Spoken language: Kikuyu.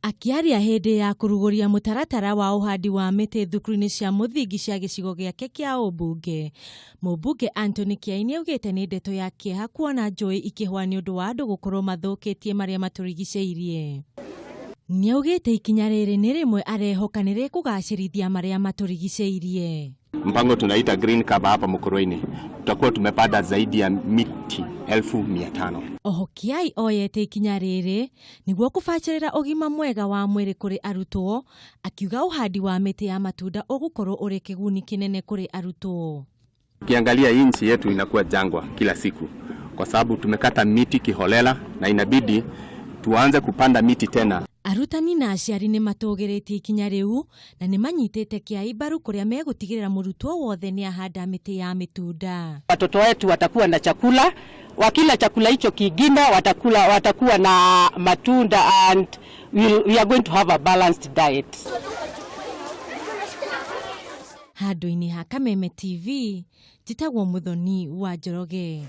Akĩaria hĩndĩ ya kũrugũria mũtaratara wa ũhandi wa mĩtĩ thukuru-inĩ cia mũthingi cia gĩcigo gĩake kĩa ũmbunge, mũmbunge Anthony Kĩai nĩaugĩte nĩ ndeto ya kĩeha kuona njũĩ ikĩhwa nĩ ũndũ wa andũ gũkorwo mathũkĩtie marĩa matũrigicĩirie. Nĩaugĩte ikinya rĩrĩ nĩ rĩmwe arehoka nĩ rĩkũgacĩrithia marĩa matũrigicĩirie. Mpango tunaita green cover hapa Mukurweini, tutakuwa tumepanda zaidi ya miti 500,000. Oho Kĩai oyete ikinya rĩrĩ nĩguo kũbacĩrĩra ũgima mwega wa mwĩrĩ kũrĩ arutwo, akiuga ũhandi wa mĩtĩ ya matunda ũgũkorwo ũrĩ kĩguni kĩnene kũrĩ arutwo. Ukiangalia hii nchi yetu inakuwa jangwa kila siku kwa sababu tumekata miti kiholela na inabidi tuanze kupanda miti tena. Arutani na aciari nĩ matũgĩrĩtie ikinya rĩu na nĩ manyitĩte Kĩai mbaru kũrĩa megũtigĩrĩra mũrutwo wothe nĩ ahanda mĩtĩ ya mĩtunda. Watoto wetu watakuwa na chakula, wakila chakula hicho kingine watakula, watakuwa na matunda and we are going to have a balanced diet. Handũ-inĩ ha Kameme TV, njĩtagwo Mũthoni wa Njoroge.